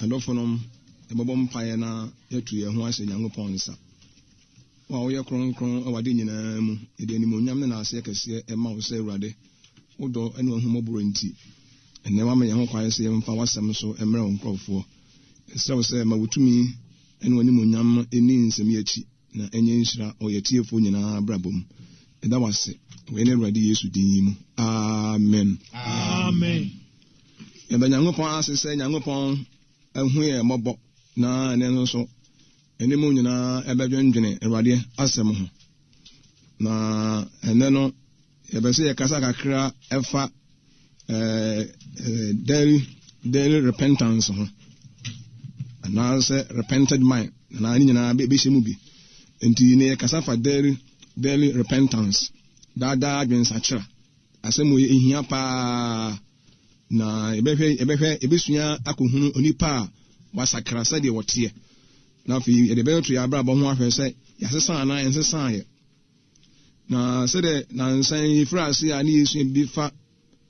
Adɔfonom, yɛbɛbɔ mpaeɛ na yɛatu yɛn ho ahyɛ Nyankopɔn nsa. Wo a woyɛ kronkron wɔ ade nyinaa mu, yɛde animuonyam ne naaseɛ kɛseɛ ma wo sɛ Awurade, wo dɔ ne w'ahummɔborɔ nti, ɛnnɛ woama yɛn ho kwan sɛ yɛmfa w'asɛm so mmrɛ wo nkurɔfoɔ. Yɛsrɛ wo sɛ ma wo tumi ne w'animuonyam nni nsɛm yi akyi na ɛnyɛ nhyira wɔ yɛn atiefoɔ nyinaa abrabɔ mu. Yɛda wo ase wɔ yɛn Awurade Yesu din yi mu. Amen. Amen. Yɛda Nyankopɔn ase sɛ Nyankopɔn ahu yɛn mmɔbɔ na ɛnnɛ nso so yɛne mo nyinaa ɛbɛdwendwene Awurade asɛm ho. Na ɛnnɛ no yɛbɛ sɛ yɛkasa kakra ɛfa ɛɛ daily daily repentance ho anaasɛ repented mind anaa ne nyinaa bɛhyɛ mu bi. Nti ne yɛkasa fa daily daily repentance daadaa adwensakyera. Asɛm wei ehia paa, na yɛbɛhwɛ yɛbɛhwɛ yɛbɛsua akɔhunu onipa a wasakra sɛdeɛ ɔteɛ. Na afei yɛde bɛtoto yɛn abrabɔ ho ahwɛ sɛ yɛasesa anaa yɛnsesaeɛ. Na sɛdeɛ nansa yi yɛfiri ase a ne yɛsua bi fa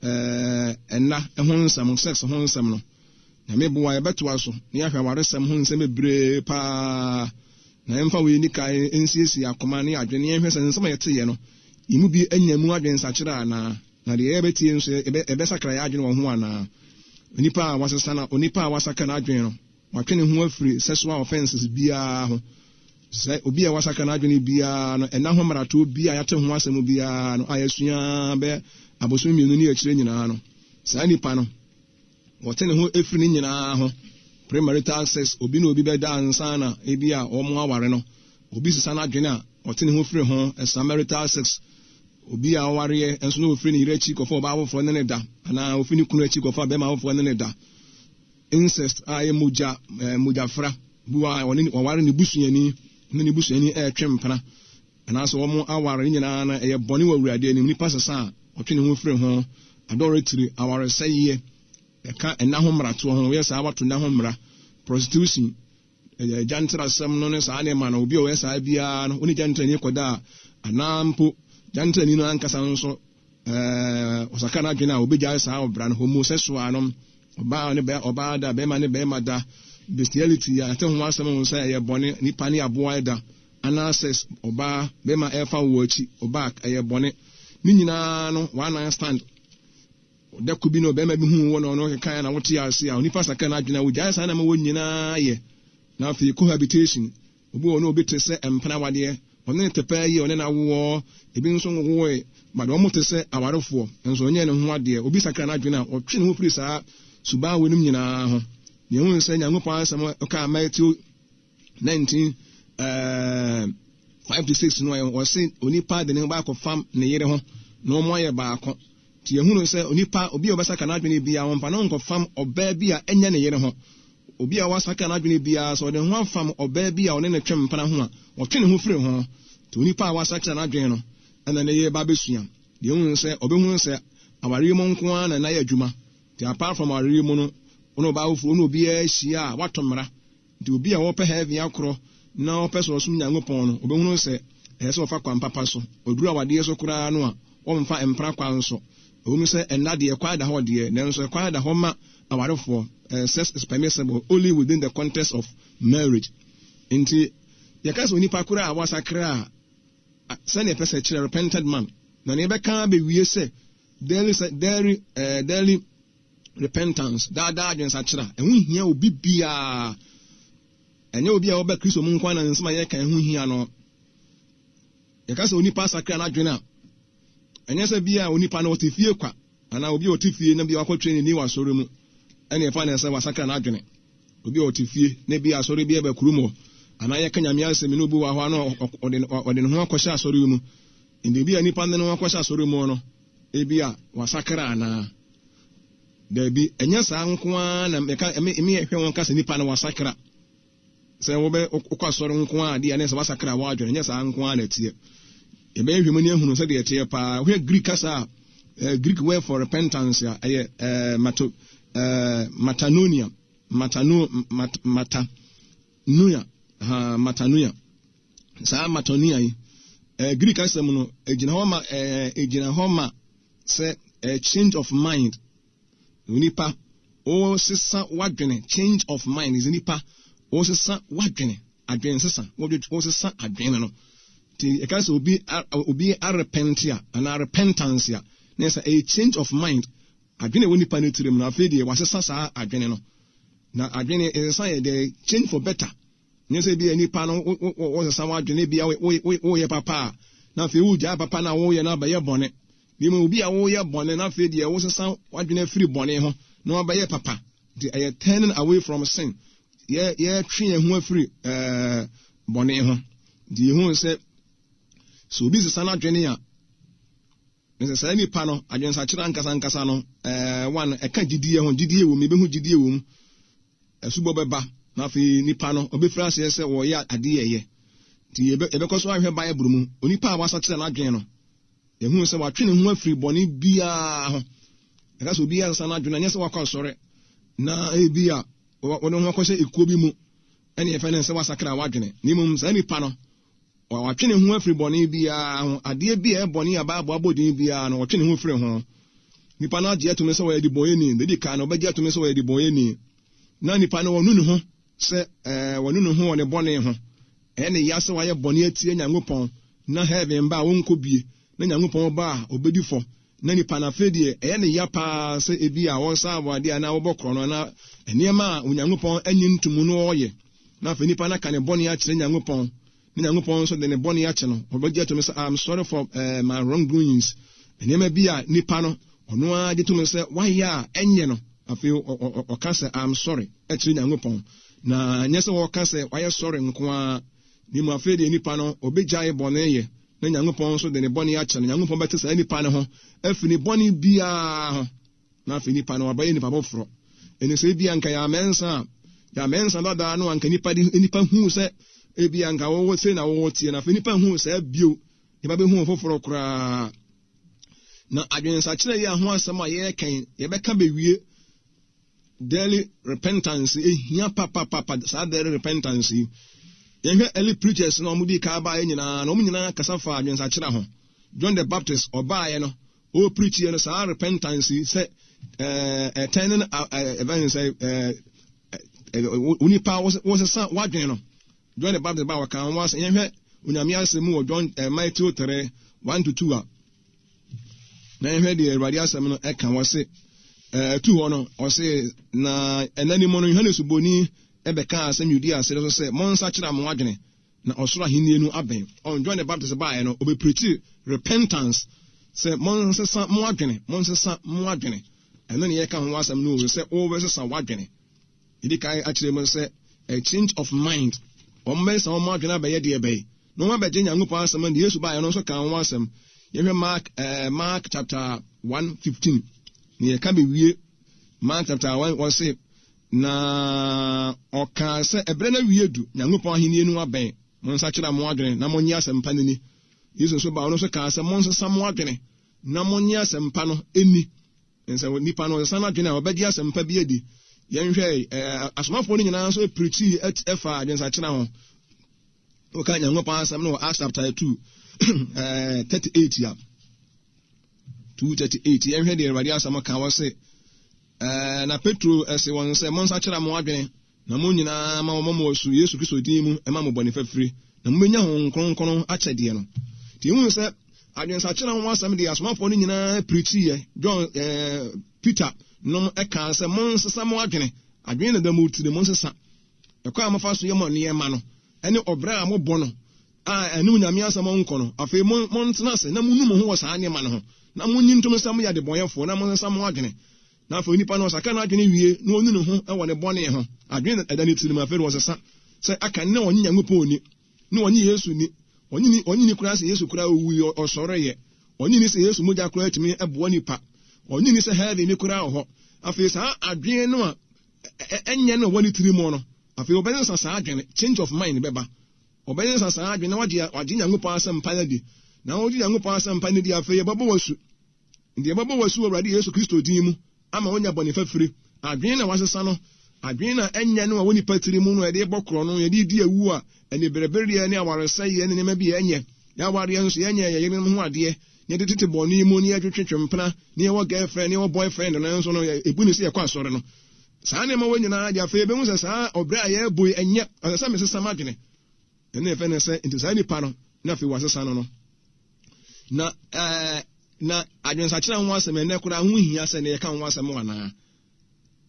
ɛɛ ɛnna ho nsɛm, sex ho nsɛm no, Nyame boa yɛbɛtoa so na yɛahwɛ awaresɛm ho nsɛm bebree paa. Na yɛmfa wei nni kan nsiesie akoma ne adwene na yɛnhwɛ sɛ nsɛm a yɛteeɛ no, yɛn mu bi anya mu adwensakyera anaa, na deɛ yɛbɛtie nso, yɛbɛsakra yɛn adwene wɔ ho anaa. Onipa a wasesa na onipa a wasakra n'adwene no, watwe ne ho afiri sexual offences biara ho. Sɛ obi a wasakra n'adwene biara no, ɛnna ho mmaratoɔ bi a yɛate ho asɛm biara no a yɛasua bɛyɛ abosome mmienu ne akyire nyinaa no, saa nipa no, Wɔte ne ho firi ne nyinaa ho. Premarital sex, obi ne obi bɛda ansa na ebi a wɔn aware no. Obi sesa n'adwene a, ɔte ne ho firi ho. Extramarital sex, obi a ɔwareɛ nso na ofiri ne yere akyi kɔfa ɔbaa foforɔ ne ne da, anaa ofiri ne kunu akyi kɔfa bɛrima foforɔ ne ne da. Incest a ɛyɛ mogya, eh, mogyafra, bi wɔ a ɔne ɔware ne busuani ne ne busuani ɛretwe mpena. Anaasɛ wɔn aware no nyinaa no, ɛyɛ bɔne wɔ Awurade anim. Nipa sesa a, ɔtwe ne ho firi ho. Adɔretire, awaresɛeɛ, ɛka nna ho mmaratoɔ ho. Woyɛ saa a, woato nna ho mmara. Prostitution, ɛyɛ gyantrasɛm no ne saa nneɛma no. Obi a ɔyɛ saa biara no, wo ne gyantrani kɔda a, anaa mpo gyantrani no ankasa nso, ɛɛ, ɔsakra n'adwene a, obegyae saa ɔbra no. Homosexual no, ɔbaa ne bɛ, ɔbaa da, bɛrima ne bɛrima da. Bestiality, yɛate ho asɛm sɛ ɛyɛ bɔne, nipa ne aboa da. Anaasɛ ɔbaa, bɛrima ɛrefa wo akyi, ɔbaa, ɛyɛ bɔne. Ne nyinaa no, one night stand. Da ko bi no, bɛrima bi huu wo na ɔno kekaeɛ na wote ase a, onipa sakra n'adwene a, ogyae saa nneɛma wɔ nyinaa yɛ. Na afei cohabitation, obi wɔ hɔ na obi te sɛ mpena awadeɛ, ɔne ne te paa yie, ɔne no awoɔ, ebi nso nwowoe, but wɔn te sɛ awarefoɔ, nso ɔnyɛɛ ne ho adeɛ. Obi sakra n'adwene a, ɔtwe ne ho firi saa suban weinom nyinaa ho. Deɛ ɛhu ne sɛ Nyankopɔn asɛm ɔkaa Matthew 19 ɛɛ 5 to 6 no wɔse onipa de ne ho baakɔ fam ne yere ho na wɔn ayɛ baako. Nti yɛhunu sɛ onipa obi a ɔbɛsakra n'adwene biara wɔmfa ne ho nkɔfam ɔbaa bi a ɛnyɛ ne yere ho. Obi a wasakra n'adwene biara sɛ ɔde ne ho afam ɔbaa bi a ɔne no twe mpena ho a, ɔtwe ne ho firi ho. Nti onipa a wasakra n'adwene no ɛna ne yere ba abɛsua. Deɛ ehunu sɛ ɔbɛhunu sɛ awareɛ mu nko ara na ɛna yɛ adwuma. Nti apart from awareɛ mu no, wo ne ɔbaa foforɔ, wo ne obiara hyia a wato mmara. Nti obi a ɔpɛ heaven akorɔ na ɔpɛ sɛ ɔsom Nyankopɔn no, ɔbɛhunu sɛ ɛsɛ sɛ ɔfa kwan papa so. Ɔduru awadeɛ so koraa no a, ɔmfa mpra kwan so. Ɛwom sɛ ɛnna deɛ kwan da hɔ deɛ, nanso ɛkwan da hɔ ma awarefoɔ. Sex is permissible only within the context of marriage. Nti yɛka sɛ onipa koraa a wasakra a, sɛdeɛ ɛpɛ sɛ kyerɛ repented man, na nea yɛbɛka abɛwie sɛ daily, daily, daily Repentance, daa daa adwensakyera, ɛho hia obi biara. Ɛnyɛ obi a ɔba Kristo mu nko ara na nsɛm a yɛka ɛho hia no. Yɛka sɛ onipa asakra n'adwene a, ɛnyɛ sɛ bi a onipa no ɔte fie kwa anaa obi a ɔte fie na bi a wakɔ training ni wɔ asɔre mu ɛna ɛfa ne sɛ wasakra n'adwene. Obi a ɔte fie na bi asɔre bi ɛbɛ kurom hɔ anaa yɛka Nyame asɛm na obi wɔ hɔ a na ɔde ne ho akɔhyɛ asɔre mu. Nti bi a nipa ne ne ho akɔhyɛ asɔre mu no, ebi a wasakra anaa. Dabi, ɛnyɛ saa nko ara na meka ɛme ɛme yɛhwɛ wɔn ka sɛ nipa no wasakra. Sɛ wobɛ wokɔ asɔre nko ara adeɛ ne sɛ wasakra w'adwene, ɛnyɛ saa nko ara na ɛteɛ. Yɛbɛyɛ nhwɛmu ne ahunu sɛdeɛ ɛteɛ paa. Wohwɛ Greek kasa a, eh, Greek word for repentance a, ɛyɛ eh, mato, eh, matanonia, matano, mat, matanoia, ha, matanoia. Saa matanoia yi, eh, Greek asɛm no, ɛgyina hɔ ma, eh, ɛgyina hɔ ma sɛ a change of mind. Onipa, wosesa w'adwene, change of mind, sɛ nipa wosesa w'adwene, adwene sesa, wosesa adwene no. Nti yɛka sɛ obi obi arepɛnte a anaa repentance a, na yɛ sɛ ɛyɛ change of mind, adwene a ɛwɔ nipa no tirim no, afei deɛ wasesa saa adwene no. Na adwene ɛsesa yɛ deɛ change for better. Nyɛ sɛ ebia nipa no wosesa w'adwene, ebia woyɛ papa a, na afei wogyaa papa no a woyɛ no abɛyɛ bɔne. Na mmom obi a woyɛ bɔne na afei deɛ wosesa w'adwene afiri bɔne ho na wabɛyɛ papa. Nti ɛyɛ turning away from sin. Yɛ yɛtwe yɛn ho afiri ɛɛ bɔne ho. Nti yɛhu sɛ sɛ obi sesa n'adwene a, na sɛ saa nipa no adwensakyera ankasa ankasa no ɛɛ one ɛka gyidie ho, gyidie wɔ mu, yɛbɛhu gyidie wɔ mu. Asubɔ bɛba, na afei nipa no, ɔbɛfiri aseɛ sɛ ɔreyɛ adeɛ a ɛyɛ. Nti yɛbɛkɔ so ahwɛ Bible mu, onipa a wasakyera n'adwene no, yɛhunu sɛ watwe ne ho afiri bɔne biara ho. Ɛka sɛ obi asesa n'adwene, ɛnyɛ sɛ wakɔ asɔre na ebi a wɔde ho akɔhyɛ ekuo bi mu ɛne yɛfɛ no sɛ wasakra w'adwene. Na mmom saa nipa no, Watwe ne ho afiri bɔne biara ho. Adeɛ bi a ɛyɛ bɔne a Bible abɔ din biara no, ɔtwe ne ho firi ho. Nipa no agye atum sɛ ɔyɛ debɔneyɛni. Deɛ ɛdi kan no, ɔbɛgye atum sɛ ɔyɛ debɔneyɛni. Na nipa no, ɔnu ne ho sɛ ɛɛ wɔnu ne ho wɔ ne bɔne ho. Ɛyɛ ne ya sɛ wayɛ bɔne atia Nyankopɔn, na heaven ba a ɔnkɔ bie, na Nyankopɔn ba a ɔbɛdi fɔ. Na nipa no afei deɛ, ɛyɛ ne ya paa sɛ ebi a ɔresa aboadeɛ anaa ɔbɔ korɔno anaa nneɛma a Onyankopɔn nnye ntomu no ɔreyɛ. Na afei nipa no aka ne bɔne akyerɛ Nyankopɔn. Ne Nyankopɔn nso de ne bɔne akyɛ no. Ɔbɛgye atom sɛ, I'm sorry for uh, my wrongdoings. Nneɛma bi a nipa no, ɔno ara gye tom sɛ wayɛ a ɛnyɛ no. Afei ɔka sɛ, I'm sorry, ɛkyerɛ Nyankopɔn. Na nyɛ sɛ ɔka sɛ wayɛ sorry nko ara. Ne mu afei deɛ nipa no, ɔbɛgyae bɔne yɛ. Na Nyankopɔn nso de ne bɔne akyɛ no. Nyankopɔn bɛte saa nipa no ho afiri ne bɔne biara ho. Na afei nipa no wabɛyɛ nipa foforɔ. Ɛne sɛ ebia nka yɛ amɛnsa a, yɛ amɛnsa dadaa no anka nipa de nipa huu sɛ ebia nka wɔwɔ sei na wɔwɔ teɛ na afei nipa huu saa bio, nipa bɛhu foforɔ koraa. Na adwensakyerɛ yi a ho asɛm a yɛreka yi, yɛbɛka bɛwie daily repentance ehia papapapa saa daily repentance yi. Yɛhwɛ early preachers na wɔn di kan baeɛ nyinaa na wɔn nyinaa kasa fa adwensakyerɛ ho. John the Baptist ɔbaeɛ no ɔrepreachiɛ no saa repentance yi sɛ ɛɛ turning ɛbɛn sɛ ɛɛ onipa wɔsesa wadwene no John the Baptist ba wɔka ho asɛm yɛhwɛ onyame asɛm mu wɔ John ɛɛ Matthew 3 1 to 2 a na yɛhwɛ deɛ Awurade asɛm no ɛka wɔ se ɛɛ tu hɔ no ɔse na ɛna ni mu no Yohane Suboni ɛbɛka asɛm Yudea serɛ so sɛ monsakyera mo adwene na ɔsoro ahenni no abɛn. Ɔn, John the Baptist baeɛ no, ɔbɛpreachi repentance, sɛ monsesa mo adwene, monsesa mo adwene. Ɛno ne yɛka ho asɛm no o, sɛ wobɛsesa w'adwene. Yɛdi kan akyerɛ mu sɛ a change of mind. Wɔn bɛsesa wɔn adwene abɛyɛ deɛ bɛyɛ. Na wɔn abɛgye Nyankopɔn asɛm no, Yesu baeɛ no nso ka ho asɛm. Yɛhwɛ Mark, eh, Mark chapter 1, 15. Ne yɛka bɛwie Mark chapter 1, wɔse, Na ɔkaa sɛ, Ɛberɛ no awie du, Nyankopɔn ahennie no abɛn, monsakyera mo adwene na monnye asɛmpa no nni. Yesu nso baa, ɔno nso kaa sɛ, Monsesa mo adwene na monnye asɛmpa no nni. Sɛ nipa no ɔsesa n'adwene a, ɔbɛgye asɛmpa bi adi. Yɛnhwɛ, asomafoɔ no nyinaa nso pirikyii ɛfa adwensakyera ho. Woka Nyankopɔn asɛm no wɔ Acts chapter 2, 38 a, 2:38 yɛnhwɛ deɛ Awurade asɛm ka wɔ se, Ɛɛ, na Petro se wɔn sɛ, Monsakyera mo adwene, na mo nyinaa ma wɔmmɔ mo asu Yesu Kristo din mu mma mo bɔne fafiri, na mubenya Honhom Kronkron akyɛdeɛ no. Nti yɛhunu sɛ adwensakyera ho asɛm deɛ asomafoɔ no nyinaa pirikyiiɛ. John, ɛɛ, Peter nom kaa sɛ, Monsesa mo adwene, adwene na da mo tiri, monsesa. Ɛkwan a mofa so yɛ mo nneɛma no, ɛne ɔbrɛ a mobɔ no, a ɛne Onyame asɛm nkɔ no, afei montena ase na munnu mo ho wɔ saa nneɛma no ho, na munyi ntom sɛ moyɛ adebɔnyɛfoɔ, na monsesa mo adwene. Na afei onipa no, ɔsakra n'adwene wie, na onu ne ho wɔ ne bɔne ho, adwene na ɛda ne tirim, afei de ɔsesa, sɛ aka ne na ɔnye Nyankopɔn nni, ne ɔnye Yesu nni, ɔnye ni, ɔnye ni koraa sɛ Yesu koraa owui, ɔsɔreeɛ, ɔnye ni sɛ Yesu mogya koraa tumi boa nipa, ɔnye ni sɛ heaven bi koraa wɔ hɔ. Afei saa adwene no a ɛnyɛ no a ɛwɔ ne tirim no, afei ɔbɛsesa saa adwene, change of mind bɛba. Wɔbɛsesa saa adwene na wɔagye wɔagye Nyankopɔn asɛmpa no adi. Na wogye Nyankopɔn asɛmpa no di a, afei yɛbɛbɔ wo asu. Nti yɛbɛbɔ wo asu wɔ Awurade Yesu Kristo din mu ama woanya bɔne fafiri. Adwene na wɔasesa no, adwene na ɛnyɛ no a ɛwɔ nipa tiri mu no a yɛde bɔ korɔno, yɛde di awu a aniberebereɛ ne awaresɛeɛ ne nneɛma bi a ɛnyɛ. Yɛawareɛ nso yɛnyɛ yɛn yerenom ho adeɛ, na yɛde tete bɔne mu ne yɛtwetwetwe mpena, ne yɛwɔ girlfriend ne yɛwɔ boyfriend no nso no, yɛbu no sɛ yɛkɔ asɔre no. Saa nneɛma wɔ nyinaa de afei ebehu sɛ saa ɔbrɛ a yɛrebɔ yi ɛnyɛ, ɛsɛ sɛ mesesa m'adwene. Ɛne ɛfɛ ne sɛ nti saa nipa no na afei wasesa no no. Na ɛɛ na adwensakyera ho asɛm ɛnɛ koraa ho hia sɛ ne yɛka ho asɛm anaa?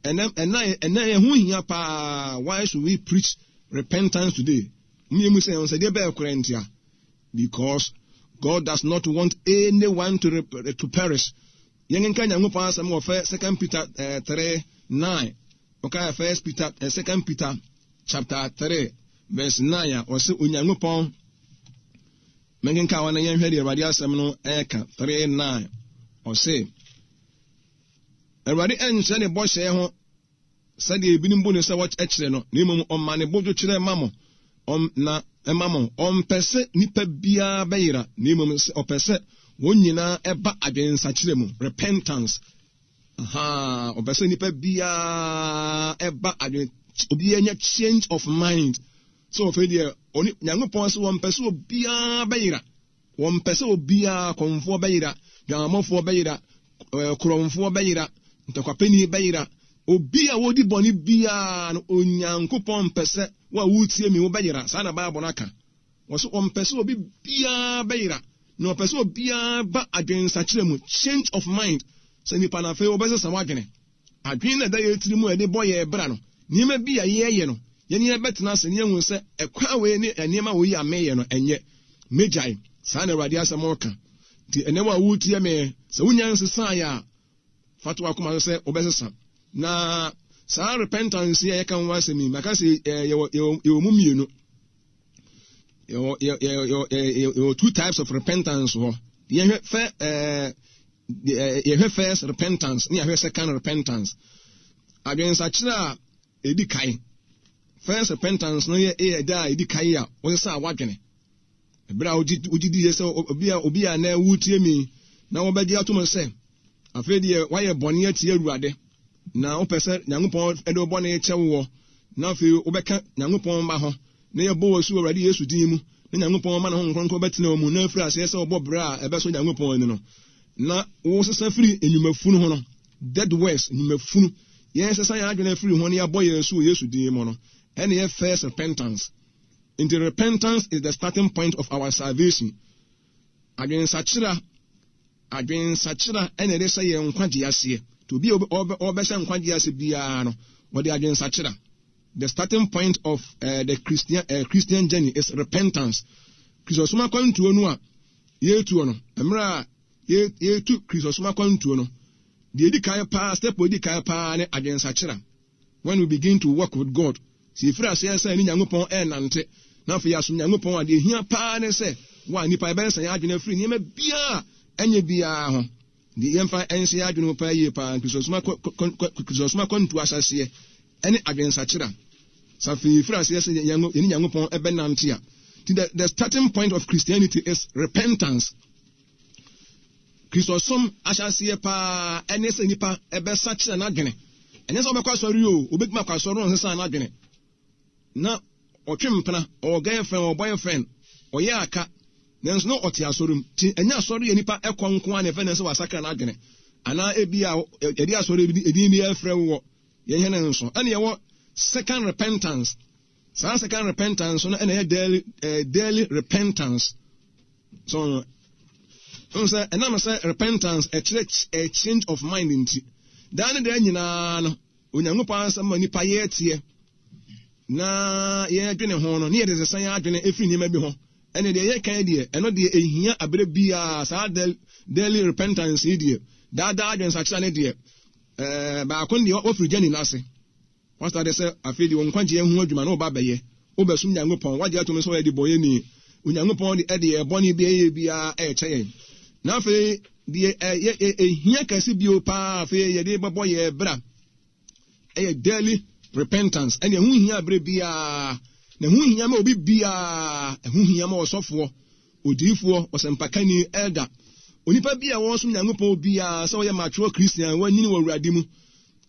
Ɛnɛ ɛnɛ ɛnɛ ɛho hia paa. Why should we preach repentance today? Mmienu sɛ ɛho sɛ deɛ bɛyɛ koraa ntia. Because God does not want anyone to, to perish. Yɛnkenkan Nyankopɔn asɛm wɔ fɛ Second Peter 3, 9. Ɔka First Peter, Second Peter chapter 3 verse 9 a ɔsɛ Onyankopɔn menkenkan wɔn na yɛnhwɛ deɛ Awurade asɛm no ɛreka 3 9 ɔse Awurade ɛnkyerɛ ne bɔhyɛ ho sɛdeɛ ebinom bu no sɛ wɔkyerɛ no, na mmom ɔma ne bo dwo kyerɛ ma mo, ɔm, na ɛma mo. Ɔmpɛ sɛ nipa biara bɛyera, na mmom sɛ ɔpɛ sɛ wɔn nyinaa ɛba adwensakyerɛ mu, repentance. Aha, ɔpɛ sɛ nipa biara ɛba adwen, obiara nya change of mind. Sɛ ɔfɛ deɛ, ɔne Nyankopɔn sɛ wɔmpɛ sɛ obiara bɛyera. Wɔmpɛ sɛ obiara, kɔmfoɔ bɛyera, dwamammɔfoɔ bɛyera, korɔmfoɔ bɛyera, ntɔkwapɛni bɛyera, obi a ɔdi bɔne biara no, Onyankopɔn mpɛ sɛ wo a woretie me wobɛyera. Saa na Bible no aka. Wɔso ɔmpɛ sɛ obi biara bɛyera, na ɔpɛ sɛ obiara ba adwensakyera mu, change of mind, sɛ nipa no afei wobɛsesa w'adwene. Adwene no a ɛda yɛn tirim a yɛde bɔ yɛn bra no, nneɛma bi a yɛyɛ no, yɛne yɛbɛtena ase na yɛahu sɛ ɛkwan wei ne nneɛma wei a meyɛ no, ɛnyɛ. Megyae. Saa na Awurade asɛm reka. Nti ɛnnɛ wo a woretie me, sɛ wonya nsesaeɛ a, fa to w'akoma so sɛ wobɛsesa. Na saa repentance yi a yɛka ho asɛm yi, maka sɛ yɛwɔ mu mmienu. Yɛwɔ two types of repentance hɔ. Yɛhwɛ fɛ ɛɛ yɛhwɛ first repentance ne yɛhwɛ second repentance. Adwensakyerɛ a ɛdi kan. First repentance no yɛ yɛ da a ɛdi kan a wɔsesa w'adwene. Ɛberɛ a wogye di yɛ sɛ obi a obi a na wotie mi na wɔbɛgye atom sɛ afei deɛ wayɛ bɔne atia Awurade na wopɛ sɛ Nyankopɔn de wo bɔne kyɛ woɔ na afei wobɛka Nyankopɔn mma ho na yɛbɔ wo asu wɔ Awurade Yesu din mu na Nyankopɔn ma ne Honhom Kronkron bɛtena wo mu na afiri aseɛ sɛ wobɔ berɛ a ɛbɛsɔ Nyankopɔn ani no na wosesa firi nnwuma funu ho no, dead works, nnwuma funu, yɛnsesa yɛn adwene afiri ho na yɛabɔ yɛn asu wɔ Yesu din mu no, ɛne yɛ first repentance. Nti repentance is the starting point of our salvation. Adwensakyera Adwensakyera na ɛde hyɛ yɛn nkwagye aseɛ. Nti obi a ɔbɛhyɛ nkwagye ase biara no, wɔde adwensakyera. The starting point of the Christian journey is repentance. Kristosom akwantuo no a yɛretuo no, mmerɛ a yɛretu Kristosom akwantuo no, deɛ ɛdi kan paa, step a ɛdi kan paa ne adwensakyera. When we begin to walk with God, sɛ yɛfiri aseɛ sɛ ne Nyankopɔn ɛrenante, na afei yɛasom Nyankopɔn a, deɛ ɛhia paa ne sɛ, wo a nnipa yɛbɛsesa yɛn adwene afiri nneɛma biara a ɛnyɛ biara ho. Deɛ yɛmfa nhyɛ yɛn adwene mu paa yie paa, Kristosom akwantuo ahyɛaseɛ ɛne adwensakyera. Sɛ afei yɛfiri aseɛ sɛ yɛne Nyankopɔn ɛbɛnante a, nti the starting point of Christianity is repentance. Kristosom ahyɛaseɛ paa ne sɛ nipa bɛsakyera n'adwene. Ɛnyɛ sɛ ɔbɛkɔ asɔre o, obɛtumi akɔ asɔre na ɔnsesa n'adwene. Na ɔtwe mpena, ɔwɔ girlfriend, ɔwɔ boyfriend, ɔyɛ aka, nanso na ɔte asɔre mu. Nti ɛnyɛ asɔre yɛ nipa ɛkɔ nko ara na ɛfɛ ne sɛ wasakra n'adwene. Anaa ebi a yɛde asɔre edin bi ɛfrɛ wɔ yɛn hɛn nso. Ɛna yɛwɔ second repentance. Saa second repentance no ɛna ɛyɛ daily, daily repentance. So n sɛ ɛnam sɛ repentance ɛkyerɛ a change of mind nti, daa ne daa nyinaa no, Onyankopɔn asɛm ma nipa yɛ teɛ na yɛdwene ho no, ne yɛde sesa yɛn adwene ɛfiri nneɛma bi ho. Ɛne deɛ yɛka deɛ, ɛno deɛ ɛhia aberɛ biara, saa daily repentance yi deɛ, daadaa adwensakyera ne deɛ, ɛɛ baako deɛ wɔfiri gyani no ase. Wasta de sɛ afei de wo nkwagyeɛ ho adwuma na woba abɛyɛ. Wobɛsom Nyankopɔn. Woagye atom sɛ woyɛ debɔneyɛni. Onyankopɔn de ɛde yɛn bɔne bi a yɛyɛ biara ɛrekyɛ yɛn. Na afei deɛ ɛyɛ ɛhia kɛse bio paa afei yɛde bɛbɔ yɛn bra ɛyɛ daily repentance. Ɛne ɛho hia berɛ biara. Na ɛho hia ma obi biara. Ɛho hia ma ɔsɔfoɔ, odiyifoɔ, ɔsɛmpakani, elder, onipa bi a wɔsom Nyankopɔn biara sɛ ɔyɛ mature Christian, wanyini wɔ Awurade mu.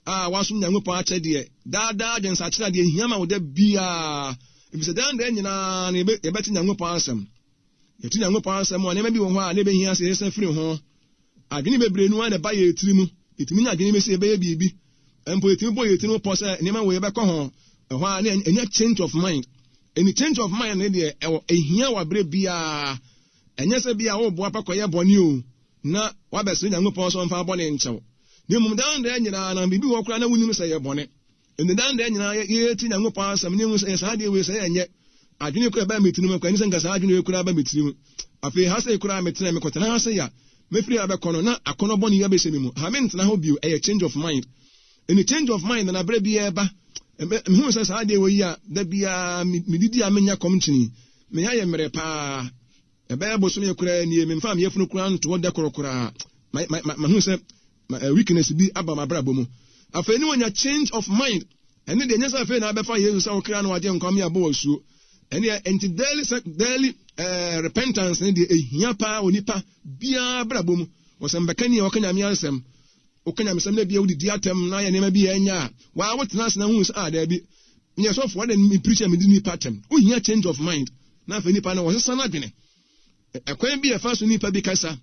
a woasom Nyankopɔn akyɛ deɛ, daa daa adwensakyera deɛ ɛhia ma wo da biara, efisɛ daa daa nyinaa no yɛbɛte Nyankopɔn asɛm. Yɛte Nyankopɔn asɛm a, nneɛma bi wɔ hɔ a na ɛbɛhia sɛ yɛsesa firi ho. Adwene bebree no ara na ɛba yɛn tiri mu. Yɛtumi nya adwene bi sɛ yɛbɛyɛ biribi. Mpo yɛtumi bɔ yɛn tirim pɔ sɛ nneɛma wei bɛkɔ ho, ɛhɔ ara na ɛnyɛ change of mind. Ɛni change of mind ne deɛ ɛwɔ ɛhia wɔ abere biara. Ɛnyɛ sɛ bi a woboa pa kɔyɛ bɔne o, na wabɛsrɛ Nyankopɔn sɛ ɔmfa bɔne nkyɛ wo. Na mmom daa daa nyinaa na biribi wɔ koraa na wonim sɛ ɛyɛ bɔne. Ɛnde daa daa nyinaa yɛtie Nyankopɔn asɛm na yɛhu sɛ saa adeɛ wei sɛ yɛnyɛ. Adwene koraa ɛbaa me tirim koraa, ɛnyɛ sɛ nka saa adwene wei koraa ba me tirim. Afei ha sei koraa metena, mekɔtena ha sei a, mɛfiri ha bɛkɔ no na akɔnnɔ bɔne yi abɛhyɛ me mu. Ha mentena hɔ bio, ɛyɛ change of mind. Ɛnde change of mind na berɛ biara ɛba. Mehu sɛ saa adeɛ wei yi a, da biara medidi a menya kɔm nkyini. Me ayɛ mmerɛ paa. Ɛbɛyɛ bosome koraa nie, memfaa me yafunu koraa ntoo da koro koraa. Mahu sɛ weakness bi aba m'abrabɔ mu. Afei ne wanya change of mind. Ɛne deɛ ɛnyɛ sɛ afei na abɛfa Yesu sɛ wokra no wagye nkwa me abɔ wasuo. Ɛne nti daily daily eh, repentance ne deɛ ehia paa wɔ nipa biara abrabɔ mu. Wɔsɛmpakani a wɔka Nyame asɛm, woka nyamesɛm na bia wodidi atɛm na ayɛ nneɛma bi a ɛnyɛ a, waa wotena ase na hu sɛ ah daabi, meyɛ sɔfo adɛn me preach a medi nipa atɛm. Wohia change of mind na afei nipa no wɔsesa n'adwene. Ɛkwan bi a ɛfa so nipa bi kasa,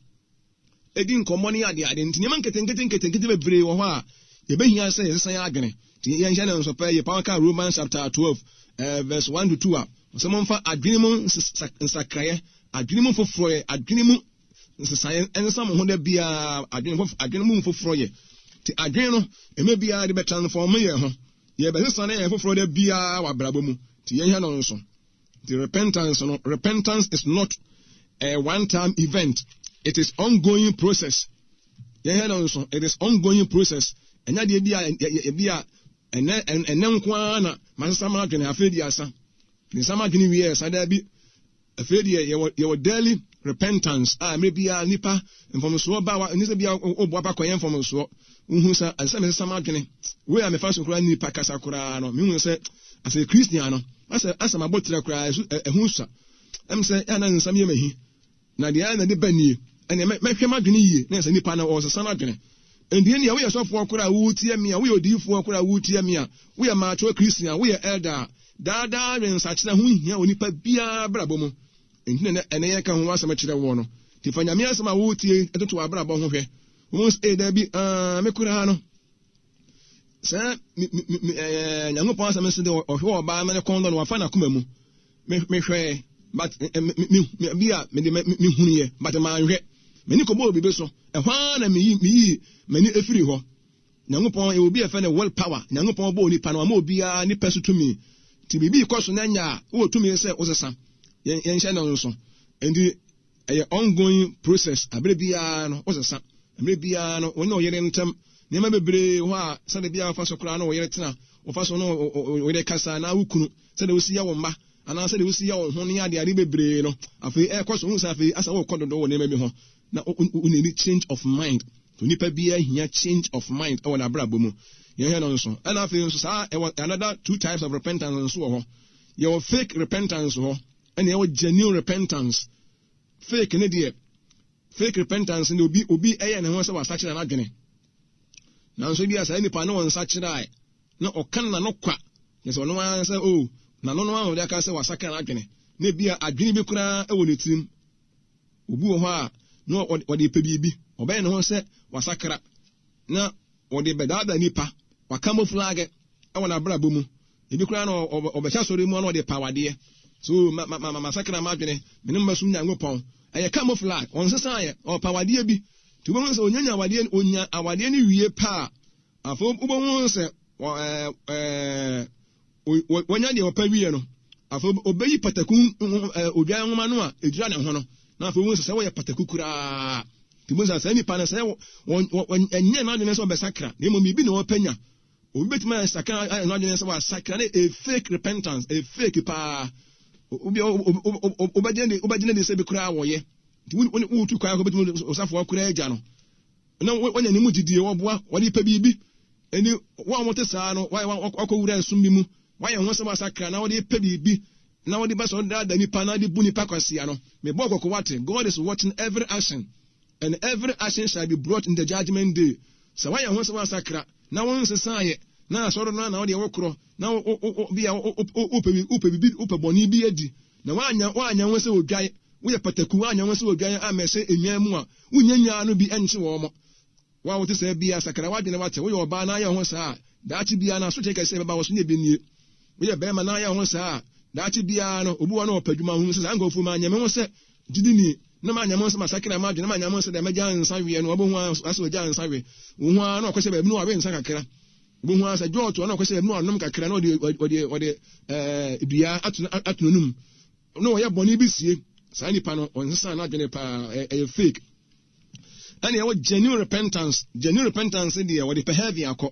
edi nkɔmmɔ ne ade ade nti nneɛma nketenkete nketenkete bebree wɔ hɔ a yɛbɛhia sɛ yɛsesa yɛn adwene. Nti yɛnhyɛ no nso pɛ yɛ power ka Romans chapter 12 eh, verse 1 to 2 a ɔsɛ momfa adwene mu nsakraeɛ, adwene mu foforɔyɛ, adwene mu nsesaeɛ nsa mo ho da biara adwene fof adwene mu foforɔ yɛ te adwene no ɛmɛ biara de bɛ transform yɛn ho yɛbɛsesa no yɛn foforɔ da biara wɔ abrabɔ mu te yɛn hɛ no nso the repentance no repentance is not a one time event it is ongoing process yɛn hɛ no nso it is ongoing process ɛnyɛ deɛ bi a ebi a ɛnɛ ɛnɛ nko ara na masesa m'adwene afei di asa ne nsa m'adwene wie ɛsa daa bi Afei deɛ yɛwɔ yɛwɔ daily repentance a mmerɛ biara nipa mfomsoɔ ba wa ɛnyɛ sɛ bia woboa ba kɔyɛ mfomsoɔ wohu sɛ ɛsɛ sɛ mesesa m'adwene wei a mefa so koraa nipa kasa koraa no mehu sɛ asɛ Christian no asɛ asɛ mabɔ tira koraa ɛso ɛho sua ɛm sɛ ɛna nsɛm yɛ mahi na deɛ ɛna de ba nie ɛnna mɛhwɛ m'adwene yie na ɛsɛ nipa no ɔsesa n'adwene nti nea woyɛ sɔfoɔ koraa wotie me a woyɛ odiyifoɔ koraa wotie me a woyɛ mature Christian woyɛ elder a Daa daa adwensakyera ho hia onipa biara abrabɔ mu. Enti na ɛnɛ yɛka ho asɛm kyerɛ woɔ no. Nti fa Nyame asɛm a woretie yi toto w'abrabɔ ho hwɛ. Wohu sɛ, ee daabi, aa, me koraa no, sɛ me, me, me, ɛɛ, Nyankopɔn asɛm nso de ɔhwɛ ɔbaa ma ne kɔn dɔ no, wafa n'akoma mu. Me, mehwɛɛ, but me, me, me, bi a mede me, mehunuiɛ, but manhwɛ. M'ani kɔbɔɔ biribi so. Ɛhɔ ara na meyi, meyii m'ani efiri hɔ. Nyankopɔn, yɛwɔ obi a yɛfrɛ no will power. Nyankopɔn bɔɔ nipa no, wama obiara ne pɛ so tumi. Nti biribi rekɔ so na ɛnyɛ a, wowɔ tumi sɛ wosesa. Yɛn, yɛnhyɛ no nso. Nti ɛyɛ ongoing process. Abere biara no, wosesa. Mmerɛ biara no, wo ne ɔyere ntam nneɛma bebree wɔ hɔ a, sɛdeɛ biara wofa so koraa na ɔyere tena, wofa so ne ɔyere kasa, anaa wo kunu, sɛdeɛ wosi yɛ wo mma, anaa sɛdeɛ wosi yɛ wo ho ne adeade bebree no, afei ɛrekɔ so, wohu sɛ afei asɛ worekɔ dodo wɔ nneɛma bi ho. Na wo need change of mind. Onipa biara hia change of mind wɔ n'abrabɔ mu. Yɛhwɛ no nso. Ɛna afei nso saa ɛwɔ another two types of repentance nso wɔ hɔ. Yɛwɔ fake repentance hɔ, ɛna yɛwɔ genuine repentance. Fake ne deɛ, fake repentance ne obi obi ɛyɛ ne ho sɛ wasakyera n'adwene. Nanso bi a saa nipa no wɔn nsakyerae na ɔka n'ano kwa. Kyerɛ sɛ ɔno ara sɛ oh n'ano no ara ɔde aka sɛ wasakra n'adwene. Na ebi a adwene bi koraa wɔ ne tirim. Obi wɔ hɔ a, na ɔde repɛ biribi. Ɔbɛyɛ ne ho sɛ wasakra, na ɔde bɛdaadaa nnipa. Wakamoflage wɔ n'abrabɔ mu. Ebi koraa na ɔbɛhyɛ asɔre mu a na ɔde paw adeɛ. So ma ma ma masakra m'adwene, me ne mo bɛsom Nyankopɔn. Ɛyɛ camouflage, ɔnsesaeɛ, ɔpaw adeɛ bi. Nti wobɛhu sɛ onyanya awadeɛ, onya awadeɛ no wie pɛ a, afei wobɛhu sɛ ɛɛ ɛɛ Wɔnya deɛ wɔpɛ wie no, afei ɔbɛyi pataku odwan nwoma no a ɛdura ne ho no, na afei wɔn sɛ sɛ wɔyɛ pataku koraa. Nti mo sɛ saa nipa no sɛ wɔn ɛnyɛ n'adwene sɛ ɔbɛsakra, na mmom biribi na ɔpɛ nya. Obi bɛtumi ayɛ sakra ayɛ n'adwene sɛ wasakra ne a fake repentance, a fake paa. Obi wobɛgyina de wobɛgyina de sɛ bi koraa wɔyɛ. Nti wotu kwan akɔ bɛtumi ɔsafoɔ koraa agya no. Na wɔnya ne mu gyidie, wɔboa, wɔde pɛ biribi. Enti wɔn a wɔte saa no, wɔayɛ wɔn akɔwura esum bi mu, wɔayɛ ho sɛ wɔasakra na wɔde repɛ biribi na wɔde ba sɛ wɔdaadaa nnipa na wɔde bu nnipa kwasea no. Mebɔ kɔkɔ wate, God is watching every action and every action shall be brought in the judgment day. Sɛ woayɛ ho sɛ woasakra na wonsesaeɛ na asɔre no ara na wodeɛ wokorɔ na wo wo wo bia wopɛ wopɛ biribi wopɛ bɔne bi adi na woanya woanya ho sɛ odwan woyɛ pataku woanya ho sɛ odwan ammɛhyɛ nnwan mu a wonnya nnwan no bi nkye wɔn. Wo a wote saa biara, sakra w'adwene wate. Woyɛ ɔbaa na ayɛ wo ho saa a, Daakye biara no, asotwe kɛse a ɛbɛba wo so no ebi nie. Woyɛ barima na ayɛ wo ho saa a, daakye biara no, obi wɔ hɔ na ɔpɛ adwuma, ɔhunu sɛ saa nkurɔfoɔ yi, manyɛ me ho sɛ gyidini, na manyɛ me ho sɛ masakra m'adwene, na manyɛ me ho sɛ deɛ mɛgya nsa weɛ no, wobɛhu ara asɛ wagya nsa we. Wohu ara na ɔkɔhyɛ baabi na wawe nsa kakra. Wobɛhu ara sɛ dwɔɔto a na ɔkɔhyɛ baabi na wanom kakra na ɔde ɔde ɔde ɛɛ dua ato ato n'anum na ɔyɛ bɔne bi sie. Saa nipa no, ɔnsesa n'adwene paa, ɛyɛ fake. Ɛna ɛwɔ genuine repentance. Genuine repentance deɛ wɔde pɛ heaven akɔ.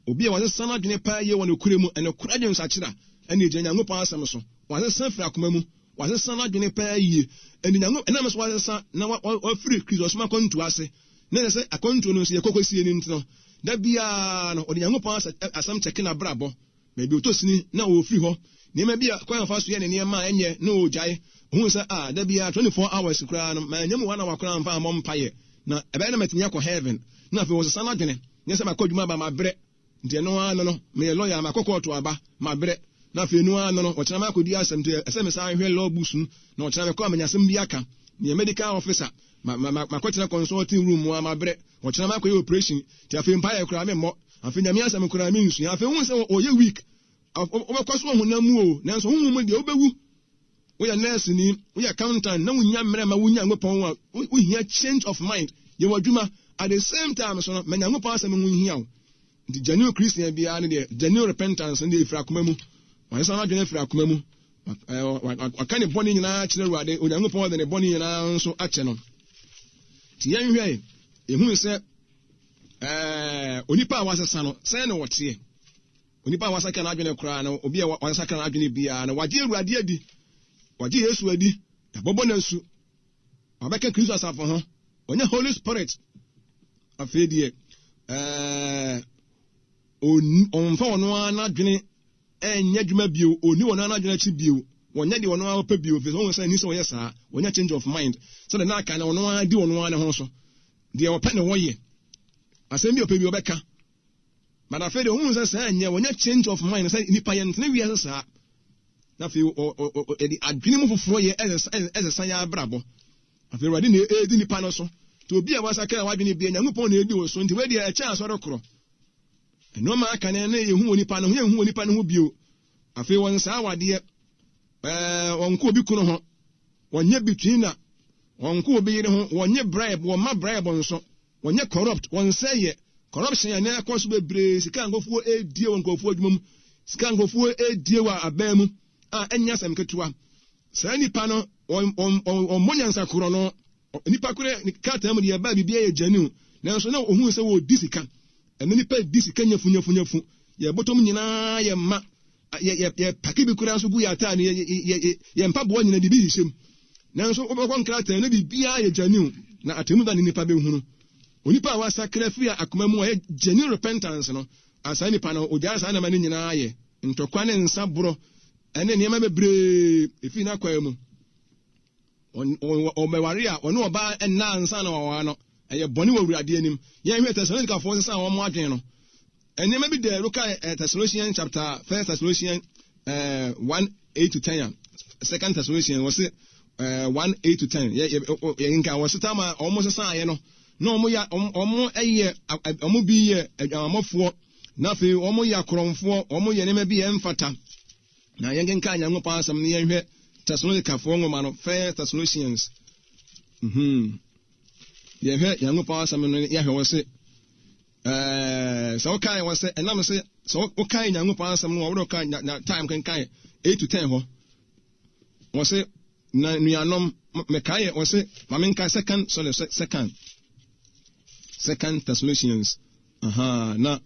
Obi a wɔasesa n'adwene paa yie wɔ nokorɛ mu, ɛnokorɛ adwensakyera, ɛna ɛgyina Nyankopɔn asɛm so. Wɔasesa firi akoma mu. Wɔasesa n'adwene paa yie. Ɛnti Nyanko, ɛnam sɛ wɔasesa na wafiri Kristosom akwantuo ase, na ɛsɛ sɛ akwantuo no nso yɛkɔ kɔsie no nti no, da biara no ɔde Nyankopɔn asɛm kyɛke n'abrabɔ. Baabi a ɔtɔ sini na ɔfiri hɔ. Nneɛma bi a kwan a ɔfa so yɛ ne nneɛma a ɛnyɛ na ɔgyae. Ɔhuu sɛ, ah, da biara 24 hours koraa no, mannya mu one hour koraa amfa ammɔ mpaeɛ. Na ɛbɛyɛ na matumi akɔ heaven. Na afei ɔsesa n'adwene. Nyɛ sɛ makɔ adwuma aba mabrɛ. Nti ɛno ara no no, meyɛ lawyer makɔ kɔɔto aba, mabrɛ. Na afei ɛno ara no no, ɔkyena makɔdi asɛm nti ɛsɛ mesan hwɛ law books mu. Na ɔkyena mekɔ a manya asɛm bi aka. Meyɛ medical officer, ma, ma, ma, makɔtena consulting room mu a mabrɛ. Ɔkyena makɔyɛ operation. Nti afei mpaeɛ koraa memmɔ. Afei Nyame asɛm koraa mensua. Afei wohu sɛ ɔyɛ weak. Wobɛkɔ so wɔ honam mu o, nanso honhom mu deɛ wobɛwu. Woyɛ nɛɛseni, woyɛ accountant na wonnya mmerɛ ma wo Nyankopɔn a, wohia change of mind. Yɛ w'adwuma. At the same time so no, ma Nyankopɔn asɛm ho nhia wo. Nti genuine Christian biara no deɛ, genuine repentance no deɛ ɛfiri akoma mu. Wasesa n'adwene afiri akoma mu. Waka ne bɔne nyinaa akyerɛ Awurade. Onyankopɔn de ne bɔne nyinaa nso akyɛ no. Nti yɛnhwɛ, yɛhunu sɛ ɛɛ onipa a wasesa no, sɛn na ɔteɛ? Onipa a wasakra n'adwene koraa no, obi a wasakra n'adwene biara no, wagye Awurade adi, wagye Yesu adi, yɛabɔbɔ no asu, wabɛka Kristo asafo ho, ɔnya Holy Spirit. Afei deɛ, ɛɛ, ɔmfa ɔno ara n'adwene ɛnyɛ adwuma bio, ɔnni ɔno ara n'adwene akyi bio, wɔnyɛ deɛ ɔno ara ɔpɛ bio, ɛfiri sɛ ɔhu sɛ ɛnni sɛ ɔyɛ saa, ɔnya change of mind, sɛdeɛ na aka no, ɔno ara di ɔno ara ne ho so, deɛ ɔpɛ na ɔyɛ, asɛm bi ɔpɛ bi ɔbɛka. But afei deɛ ohun sɛ saa nyɛ wɔnyɛ change of mind sɛ nipa yɛn ntena wiase saa. Na afei ɛde adwene mu foforɔ yɛ ɛsesa yɛ abrabɔ. Afei Awurade na ɛredi nipa no so. Nti obi a wasakra wadwene bia Nyankopɔn na ɛdi wo so. Nti wei deɛ ɛkyɛn asɔre korɔ. Nneɛma aka no na yɛhu wɔ nipa no ho yɛnhu wɔ nipa no ho bio. Afei wɔn saa awadeɛ ɛɛ wɔn kɔ obi kunu ho wɔnyɛ between na wɔn kɔ obi yere ho wɔnyɛ bribe wɔn ma bribe nso. Wɔnyɛ corrupt, wɔnsɛe yɛ. Corruption a ɛnɛ ɛkɔ so bebree, sika a nkurɔfoɔ redie wɔ nkurɔfoɔ adwuma mu, sika a nkurɔfoɔ redie wɔ aban mu a ɛnyɛ asɛm ketewa. Saa nipa no, wɔmmɔ nyansa korɔ no. Nipa korɔ krataa mu deɛ ɛbaa biribiara yɛ genuine, nanso na ohun sɛ wɔredi sika. Ɛnɛ nipa di sika nyafunyafunyafu. Yɛn bɔtɔm nyinaa yɛ mma. Yɛ yɛ yɛpake bi koraa nso gu yɛn ataade, yɛ yɛ yɛ yɛn mpaboa nyinaa biribi hyehyɛ mu. Nanso wobɛkɔ nkrataa na biribiara yɛ genuine, na atemmu da ne nipa bɛhunu. Onipa a wasakra firi akoma mu a ɛyɛ genuine repentance no, saa nipa no, ogyaa saa nneɛma no nyinaa yɛ, ntɔkwa ne nsa borɔ ne nneɛma bebree ɛfiri n'akwaa mu. Ɔbɛware a ɔne ɔbaa nna ansa na waware no, ɛyɛ bɔne wɔ Awurade anim. Yɛnhwɛ Tesalonikafoɔ sesa wɔn adwene no. Nneɛma bi da look at eh, Thessalonians chapter First Thessalonians eh, 1 8 to 10 a Second Thessalonians wɔ se eh, 1 8 to 10 yɛ yɛ yɛ nka wɔ se tam a wɔn sesa ayɛ no na wɔn yɛ wɔn yɛ wɔn bi yɛ adwamammɔfoɔ na afei wɔn yɛ akorɔmfoɔ wɔn yɛ nneɛma bi yɛ mfata na yɛn kenkan Nyankopɔn asɛm no yɛnhwɛ Thessalonikafoɔ nwoma no First Thessalonians mhm yɛhwɛ Nyankopɔn asɛm no yɛhwɛ wɔ se Ɛɛ, sɛ wokae wɔ sɛ ɛnam sɛ sɛ wokae Nyankopɔn asɛm no a wode wokae na time kenkan 8 to 10 hɔ. Wɔ se na nuanom mekae wɔ se ma menkae second sorry second second Thessalonians. Aha na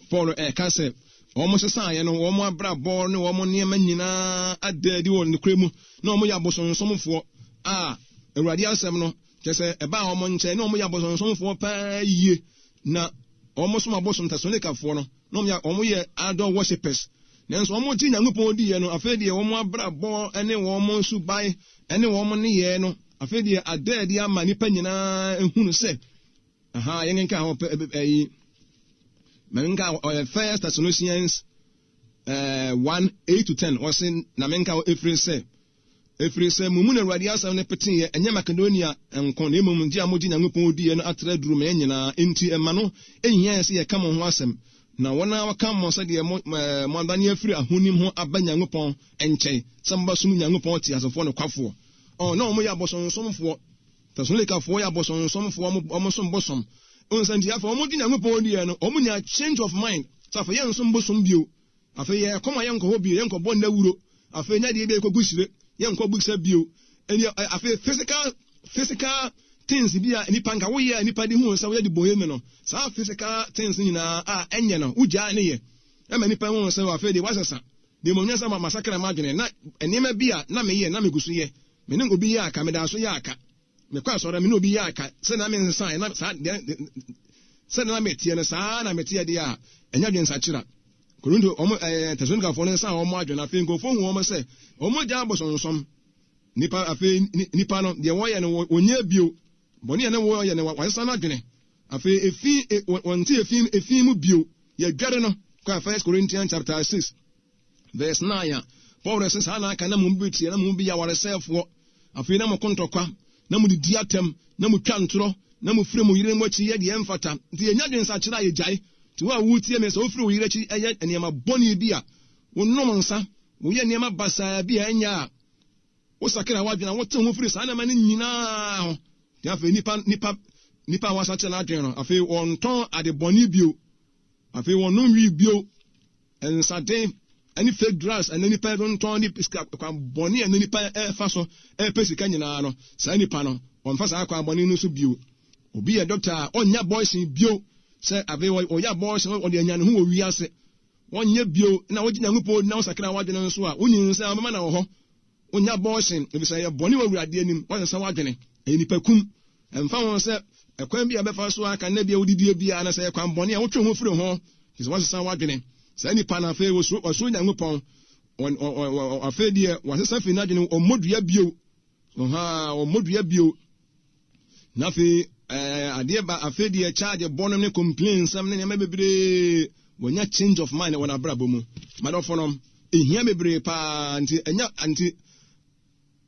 Paul ɛka sɛ wɔn sesaeɛ no wɔn abrabɔ ne wɔn nneɛma nyinaa ada adi wɔ nokorɛ mu na wɔn yɛ abosonsomfoɔ a Awurade asɛm no Kyerɛ sɛ, ɛbaa wɔn nkyɛn na wɔyɛ abosonsomfoɔ paa yie, na wɔsom abosom Tesalonikafoɔ no, na wɔyɛ wɔyɛ idol worshippers. Nanso wɔgye Nyankopɔn diiɛ no, afei deɛ wɔn abrabɔ ne wɔn suban ne wɔn nneyɛɛ no, afei deɛ ada adi ama nnipa nyinaa ehunu sɛ, aha, yɛnkenka hɔ pɛ, ɛyi, menka ɔyɛ First Thessalonians 1 8 to 10, wɔse, na menka hɔ ɛfiri sɛ, Ɛfiri sɛ mo mu na Awurade asɛm no peteeɛ, ɛnyɛ Makedonia nko, na mmom gye a mogye Nyankopɔn diiɛ no atra aduru mmaa nyinaa, enti ɛmma no nhia yɛn sɛ yɛka mo ho asɛm. Na wɔn a wɔka mo sɛdeɛ mo ɛɛ mo adane afiri ahonim ho aba Nyankopɔn nkyɛn sɛ mobɛsom Nyankopɔn teasefoɔ nokwafoɔ. Ɔn, na wɔn yɛ abosonsomfoɔ. Tesalonikafoɔ yɛ abosonsomfoɔ, wɔn wɔn som bosom. Wohu sɛ nti afei wɔn gye Nyankopɔn diiɛ no, wɔn nya change of mind sɛ afei yɛnsom bosom bio. Afei yɛkɔm a yɛnkɔ hɔ bio, yɛnkɔbɔ nnawuro. Afei nyɛ adeɛ bi a yɛkɔgu hyire, yɛnkɔ buksa bio. Ɛnni afei physical physical things bi a nipa nka woyɛ a nipa de hu sɛ woyɛ de bɔyɛ mu no, saa physical things nyinaa a ɛnyɛ no, wogyaa ne yɛ. Ɛma nipa hu sɛ afei deɛ wasesa. Deɛ mmom nyɛ sɛ masakra m'adwene na nneɛma bi a na meyɛ na megu so yɛ. Me ne obi yɛ aka, meda so yɛ aka. Mekɔ asɔre a, me ne obi yɛ aka. Sɛnea na mensesae na saa deɛ sɛnea na meteɛ no, saa na meteɛ deɛ a, ɛnyɛ adwensakyera. Korinto, wɔn ɛɛ Tesalonikafoɔ no nsa wɔn adwene. Afei nkurɔfoɔ hu wɔn sɛ wɔn agya abosonsom. Nipa afei nipa no deɛ wɔyɛ no wɔnyɛ bio. Bɔne a na wɔyɛ no wɔasesa no adwene. Afei efi wɔnte efi efi mu bio. Yɛdware no kɔ First Corinthians chapter 6 verse 9 a Paul sɛ saa na aka na mo bi teɛ na mo bi yɛ awaresɛefoɔ. Afei na moko ntɔkwa, na mudidi atɛm, na mutwa ntorɔ, na mufiri mo yerenom akyi yɛ deɛ ɛmfata. Nti yɛnya adwensakyera a yɛgyae. Nti wo a woretie me, sɛ wofiri wo yere akyi yɛ nneɛma bɔne bi a, wonom nsa, woyɛ nneɛma basaa bi a ɛnyɛ a, wosakra w'adwene a wote ho firi saa nneɛma no nyinaa ho. Nti afei nipa, nipa, nipa a wasakyera n'adwene no, afei wɔntɔn ade bɔne bio. Afei wɔnnom wii bio. Nsaden ne fake drugs ɛnɛ nipa tontɔn ne sika kwan bɔne ɛnɛ nipa ɛfa so ɛpɛ sika nyinaa no, saa nipa no wɔnfa saa kwan bɔne no so bio. Obi yɛ doctor a ɔnyɛ abortion bio, sɛ afei ɔyɛ abortion ɔde anya ne ho wɔ wiase, wɔnyɛ bio. Na wogye Nyankopɔn di na wosakra w'adwene nso a, wonyin sɛ ɔbɛma na wɔ hɔ. Wonyɛ abortion efisɛ ɛyɛ bɔne wɔ Awurade anim, woasesa w'adwene. Ɛyɛ nipakum. Ɛmfa ho sɛ ɛkwan bi a ɛbɛfa so aka nna bi a wodidie biara na sɛ ɛyɛ kwan bɔne a wotwe ho firi ho, efisɛ woasesa w'adwene. Saa nipa no afei osuro ɔsoro Nyankopɔn. Afei deɛ wasesa firi n'adwene, ɔmmɔ dua bio. Ɔha, ɔmmɔ dua bio. Na afei ɛɛ adeɛ ba afei deɛ charge bɔ no ne complain nsɛm ne nneɛma bebree wɔnya change of mind wɔ n'abrabɔ mu. Madɔfo no, ehia bebree paa nti ɛnya nti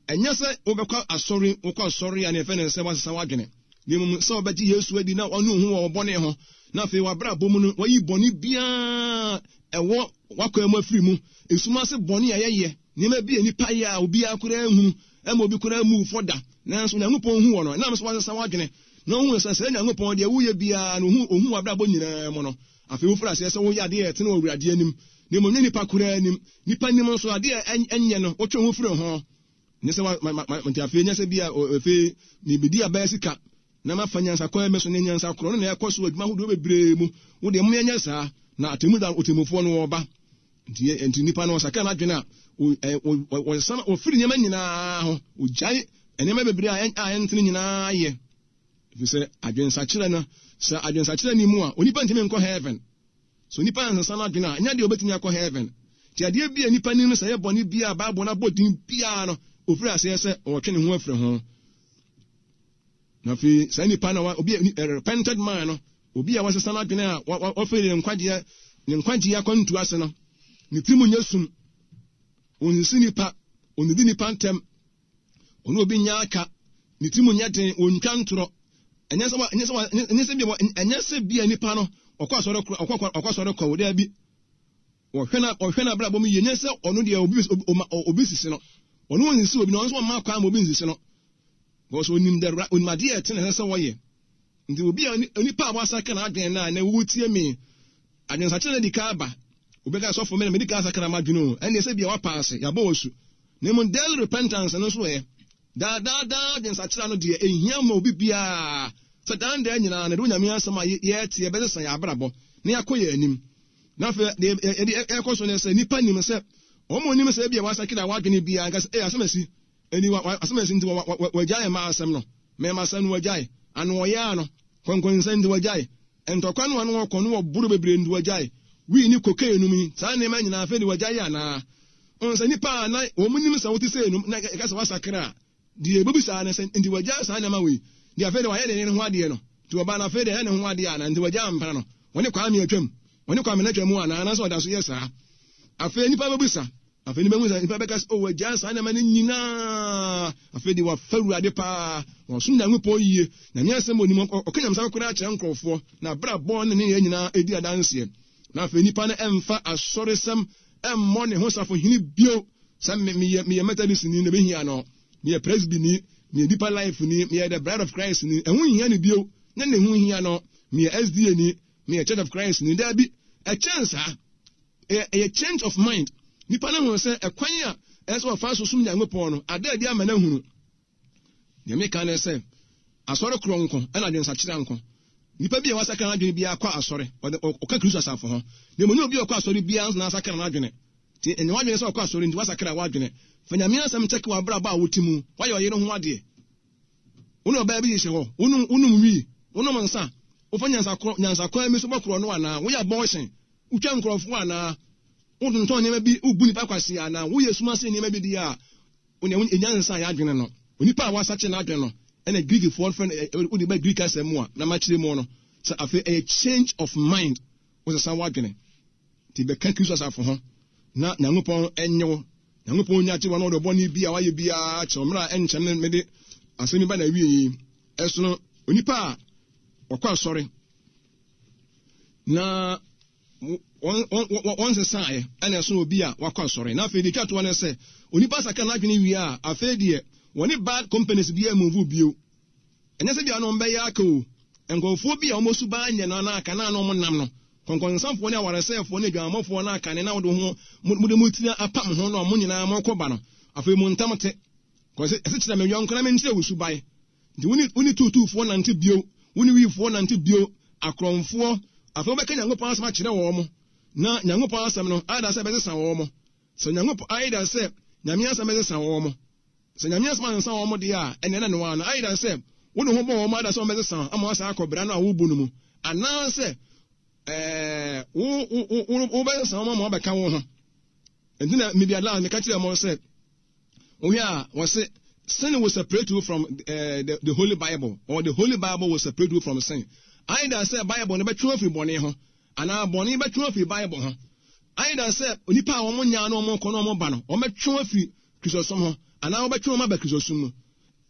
ɛnyɛ sɛ wobɛkɔ asɔre wokɔ asɔre a ne yɛfɛ ne sɛ wasesa w'adwene na mmom sɛ wobɛgye Yesu adi na ɔne wo ho wɔ bɔne ho na afei w'abrabɔ mu no wayi bɔne biara ɛwɔ w'akwan mu afiri mu esum ase bɔne a yɛyɛ nneɛma bi a nipa yɛ a obiara koraa nhunu ɛma obi koraa mmu fɔ da nanso Onyankopɔn hu wɔ no ɛnam sɛ wasesa w'adwene na ohun sɛ sɛ Nyankopɔn deɛ woyɛ biara no ohun ohun w'abrabɔ nyinaa mu no afei wofiri aseɛ sɛ woyɛ adeɛ a ɛtene wɔ Awurade anim na mmom nyɛ nipa koraa anim. Nipa nim nso adeɛ a ɛnyɛ no, wotwe ho firi ho. Nyɛ sɛ wa ma ma nti afei nyɛ sɛ bi a afei mebɛdi abɛɛ sika na mafa nyansa kwan bi so ne nyansa korɔ no na ɛkɔ so adwuma ahodoɔ bebree mu. Wo deɛ mo yɛnyɛ saa na atemu da otemmufoɔ no wɔba. Nti nti nipa no ɔsakra n'adwene a wɔsesa wɔfiri nneɛma nyinaa ho, ogyae nneɛma bebree a ɛntene nyinaa yɛ. Ɛfiri sɛ adwensakyerɛ no, sɛ adwensakyerɛ ni mu a, onipa ntumi nkɔ heaven. Sɛ onipa ansesa n'adwene a, ɛnyɛ adeɛ a obetumi akɔ heaven. Nti adeɛ bi a nipa nim no sɛ ɛyɛ bɔne biara a Bible no abɔ din biara no, ofiri aseɛ sɛ ɔretwe ne ho afiri ho. Na afei saa nipa no, obi a repented man no, obi a wasesa n'adwene a wafiri ne nkwagyeɛ ne nkwagyeɛ akwantu ase no, ne tirim nyɛ sum, onsisi nipa, onnidi nipa ntɛm, Ɔne obi nyɛ aka, ne tirim nyɛ den, ontwa ntorɔ. Ɛnyɛ sɛ ɛnyɛ sɛ ɛnyɛ sɛ bi ɛnyɛ sɛ bi a nipa no ɔkɔ asɔre kɔ ɔkɔ ɔkɔ asɔre kɔ o daabi. Ɔhwɛ na ɔhwɛ na abrabɔ mu yie nyɛ sɛ ɔno deɛ obi obi sisi no. Ɔno onsisi obi na ɔno nso ɔmma kwan ma obi nsisi no. Because onim the onim adeɛ a ɛte na ɛsɛ sɛ wɔyɛ. Nti obi a onipa a wasakra n'adwene no a na wotie me adwensakyera no adi kan aba. Obi ka sɔfo me na medi kan asakra m'adwene o. Ɛnneɛ sɛ bia wapa ase, yɛabɔ wɔ su. Na mmom daily repentance no nso ɛ. Daa daa daa adwensakyera no deɛ ɛhia ma obi biara sɛ daa daa nyinaa no de Onyame asɛm a yɛte yɛbɛsesa yɛn abrabɔ na yɛakɔ yɛn anim. Na afei deɛ yɛde ɛkɔ so ne sɛ nipa nim sɛ wɔn a onim sɛ ebia wasakra w'adwene biara nka sɛ ee asɛm asi Enti wa, wa, asɛm a asi nti wa, wa, wagyae mmaa asɛm no. Mmarima asɛm no wagyae. Ano ɔyaa no. Kɔnkɔnsa nti wagyae. Ntɔkwa no ano ɔkɔ no ɔboro bebree nti wagyae. Wii ne cocaine nom yi, saa nneɛma nyinaa afei de wagyae anaa? Wohu sɛ nnipa a na wɔn nim sɛ wote sei nom na ɛka sɛ wasakra a, deɛ ɛbɛbisa ne sɛ, nti wagyae saa nneɛma wei? Deɛ afei de wayɛ ne yere ho adeɛ no, nti ɔbaa no afei de ɛyɛ ne ho adeɛ anaa? Nti wagyae mpena no? Wɔne Kwame atwam? Wɔne Kwame no atwa mu anaa? Anaasɛ ɔda so yɛ saa? Afei nnipa bɛbisa. Afei nnipa hu sɛ nnipa bɛka sɛ, oh, wagyaa saa nneɛma no nyinaa. Afei de wafa Awurade paa. Ɔsom Nyankopɔn yie. Nyame asɛm onim. Ɔka nyamesɛm koraa kyerɛ nkurɔfoɔ. Na abrabɔ ne ne yɛ nyinaa ɛdi adanseɛ. Na afei nipa no ɛmfa asɔresɛm ɛmmɔ ne ho safohene bio sɛ me meyɛ meyɛ Methodist ni na ebehia no, meyɛ Presby ni, meyɛ Deeper Life ni, meyɛ The Bride of Christ ni, ɛho nhia no bio, nyɛ ne ho hia no, meyɛ SDA ni, meyɛ Church of Christ ni, daabi, ɛkyɛn saa. Ɛyɛ ɛyɛ change of mind. Nipa no hu sɛ ɛkwan a ɛsɛ sɛ ɔfa so som Nyankopɔn no, ada adi ama no ahunu. Nea meka ne sɛ, asɔre korɔ nko ɛna adwensakyera nko. Nipa bi a wasakra n'adwene biara kɔ asɔre, ɔde ɔka Kristo asafo ho. Na mmom nyɛ obi a ɔkɔ asɔre biara nso na asakra n'adwene. Nti ɛnyɛ w'adwene sɛ ɔkɔ asɔre nti wasakra w'adwene. Fa Nyame asɛm kyɛke w'abrabɔ a wote mu. Woayɛ ɔyere ho adeɛ. Wo ne ɔbaa bi hyehyɛ hɔ, wonom wonom wii, wonom nsa, wofa nyansakorɔ nyansakwan bi so bɔ korɔ no anaa? Woyɛ abortion, wotwa nkurɔfoɔ anaa? Wotontɔn nneɛma bi, wobu nnipa kwasea anaa? Woyɛ sum ase nneɛma bi deɛ a, Wo nea enya nsa a y'adwene no, onipa a wɔasakye n'adwene no, ɛna Greekfoɔ frɛ no, wode ba Greek asɛm mu a, na makyerɛ mu no, sɛ afei ɛyɛ change of mind, wosesa w'adwene. Nti bɛka Kristo asafo ho, na Nyankopɔn nye wo. Nyankopɔn nya gye wo na ɔde ɔbɔne bi a wayɛ biara kyɛ wo. Mmerɛ a ɛnkyɛ no mede asɛm yi ba n'awie yi, ɛsono onipa a ɔkɔ asɔre na wɔnsesaeɛ ɛna ɛsono obi a wakɔ asɔre. Na afei deɛ ɛtwa toɔ ne sɛ, onipa sakra n'adwene wie a, afei deɛ wɔne bad companies biara move bio. Ɛnyɛ sɛ bia na wɔbɛyɛ aka o, nkurɔfoɔ bi a wɔn suban nyɛ no anaa aka no a na wɔnam no, kɔnkɔnsafoɔ ne awaresɛefoɔ ne adwamammɔfoɔ no aka ne na wode ho mode mo tiri apam ho no a mo nyinaa mokɔ ba no, afei mo ntam te. Kɔsɛ ɛsɛ kyerɛ me yɔnko na menkyerɛ wo suban. Nti wo ne wo ne tuutuufoɔ nante bio, wo ne wiifoɔ nante bio, akorɔmfoɔ, afei wobɛka Nyankopɔn asɛm akyerɛ wɔn, na Nyankopɔn asɛm no ayɛ da sɛ ɛbɛsesa wɔn, sɛ Nyankopɔn ayɛ da sɛ Nyame asɛm bɛsesa wɔn, sɛ Nyame asɛm ansesa wɔn deɛ a, ɛnneɛ na noaa no ayɛ da sɛ wode ho bɔ wɔn ayɛ da sɛ wɔbɛsesa ama wɔasan akɔ bra no a wobu no mu, anaasɛ ɛɛ wo wo wo wobɛsesa wɔn ama wɔabɛka wo ho. Nti na mebia last meka kyerɛ wɔn sɛ Wohwɛ a, wɔse sin will separate you from uh, the, the Holy Bible, or the Holy Bible will separate you from sin. Either sɛ Bible no bɛtwe afiri bɔne ho, anaa bɔne bɛtwe afiri Bible ho. Either sɛ onipa a wɔn nyaa no wɔn kɔ na wɔn ba no, wɔn bɛtwe afiri Kristosom ho, anaa wɔbɛtwe wɔn aba Kristosom mu.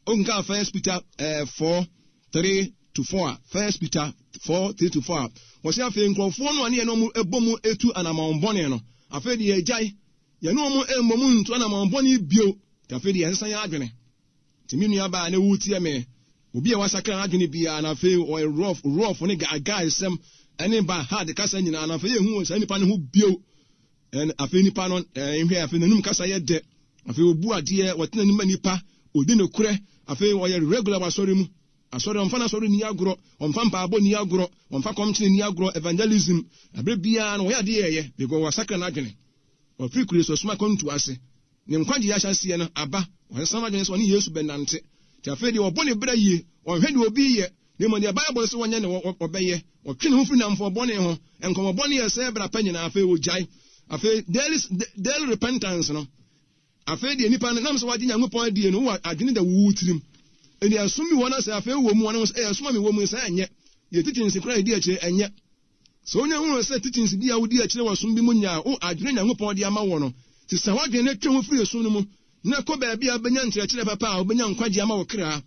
Okenkan First Peter eh, 4, 3 to 4 a, First Peter 4, 3 to 4 a, wɔse afei nkurɔfoɔ no a ne yɛne wɔn bɔ mu etu anamɔn bɔne no, afei deɛ yɛgyae Yɛne wɔn remmɔ mu ntu anammɔn bɔne bio. Enti afei de yɛnsesa yɛn adwene. Enti me nuabaa a na woretie me, obi a wasakra n'adwene biara na afei ɔyɛ rough, rough ne gaagaesɛm ne ba hard kasa nyinaa na afei yɛnhu saa nipa no ho bio. Ɛn afei nipa no nhwɛ afei n'anum kasa yɛ dɛ. Afei obu adeɛ, ɔtena anim ma nipa, odi nokorɛ, afei ɔyɛ regular wɔ asɔre mu. Asɔre, ɔmfa n'asɔre nni agorɔ, ɔmfa mpaabɔ nni agorɔ, ɔmfa kɔmkyene nni agorɔ, evangelism, ɛberɛ biara no ɔyɛ adeɛ ɛyɛ because wasakra n'adwene. Ɔfiri Kristosom akwantu ase. Ne nkwagyeɛ ahyɛaseɛ no aba. Wasesa n'adwene sɛ ɔne Yesu bɛnante. Nti afei deɛ ɔbɔ ne bra yie. Ɔnhwɛ deɛ obi reyɛ, na mmom deɛ Bible se ɔnyɛ no ɔbɛyɛ. Ɔtwe ne ho firi nnamfoɔ bɔne ho. Nkɔmmɔ bɔne a ɛsɛe bra pa nyinaa, afei ɔgyae. Afei daily, daily repentance no, afei deɛ nipa no, nam sɛ wagye Nyankopɔn adie no, wowɔ adwene da wo tirim. Ɛnni ɛsom bi wɔ hɔ na sɛ afei wowɔ mu a, na wo sɛ, ɛyɛ ɛsom a mewɔ mu yi, saa ɛnyɛ. Deɛ teachings koraa a ɛdi akyire, ɛnyɛ. Sɛ wonya hu sɛ teachings bi a wodi akyire wɔ som bi mu nya a wo adwene a Nyankopɔn de ama wo no, sesa w'adwene na twe ho firi som no mu na kɔ baabi a wobɛnya nkyerɛkyerɛ papa a wobɛnya nkwagye ama wo kra.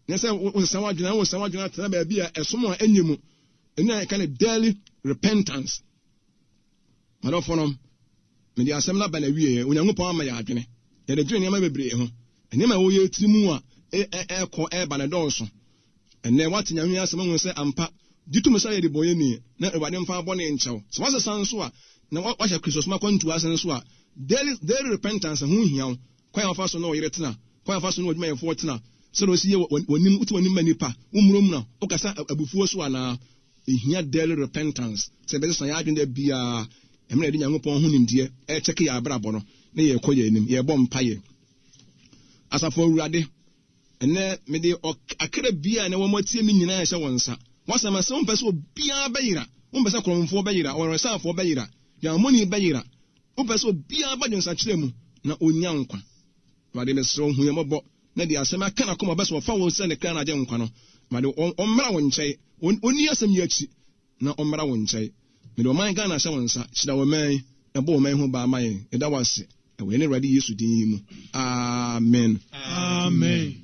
Nyɛ sɛ wosesa w'adwene na wosesa w'adwene atena baabi a ɛsom a ɛnyɛ mu. Ɛno na yɛka no daily repentance. M'adɔfonom, mede asɛm no aba n'awieɛ. Onyankopɔn ama yɛn adwene. Yɛde dwene nneɛma bebree ho. Nneɛma a ɛwɔ yɛn tiri mu a ɛkɔ ɛba no dɔɔso. Ɛnnɛ, woate Nyame asɛm ahu sɛ ampa, gye tom sɛ woyɛ debɔneyɛni, na Awurade mfa wo bɔne nkyɛ wo. Sɛ woasesa nso a, na woahyɛ Kristosom akwantu ase nso a, daily, daily repentance ho hia wo. Kwan a wofa so ne wo yere tena, kwan a wofa so ne w'adwumayɛfoɔ tena, sɛdeɛ wosi yɛ w'anim, wote w'anim ma nnipa, wommuramura, wokasa abufuo so anaa. Ehia daily repentance, sɛ yɛbɛsesa yɛn adwene da biara, mmerɛ a yɛde Nyankopɔn ho nimdeɛ ɛrekyɛke yɛn abrabɔ no, na yɛrekɔ yɛn anim, yɛrebɔ mpaeɛ. Asafo Awurade, Ɛnnɛ, mede akra biara a na wɔn atie me nyinaa rehyɛ wɔn nsa. W'asɛm ase, wompɛ sɛ obiara bɛyera. Wompɛ sɛ korɔmfoɔ bɛyera, ɔwaresaafoɔ bɛyera, dwammɔni bɛyera. Wopɛ sɛ obiara ba dwensakyera mu na ɔnya nkwa. Awurade, mesrɛ wo, hu yɛn mmɔbɔ na deɛ asɛm aka n'akoma ɔbɛ sɛ ɔfa wo sɛ ne kra no agyenkwa no, Awurade, ɔmmra wo nkyɛn, ɔnni asɛm yi akyi na ɔmmra wo nkyɛn. Mede ɔman Ghana hyɛ wo nsa, hyira ɔman yi, na bɔ ɔman yi ho ban ma yɛn. Yɛda wo ase wɔ yɛn Awurade Yesu din yi mu. Amen. Amen.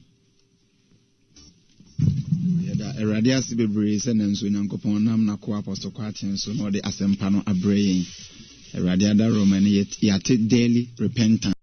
Yɛda Awurade ase bebree sɛ nanso Onyankopɔn nam n'akoa Apostle Kwarteng so na ɔde asɛmpa no abrɛ yɛn. Awurade adaworoma no yɛate daily repentance.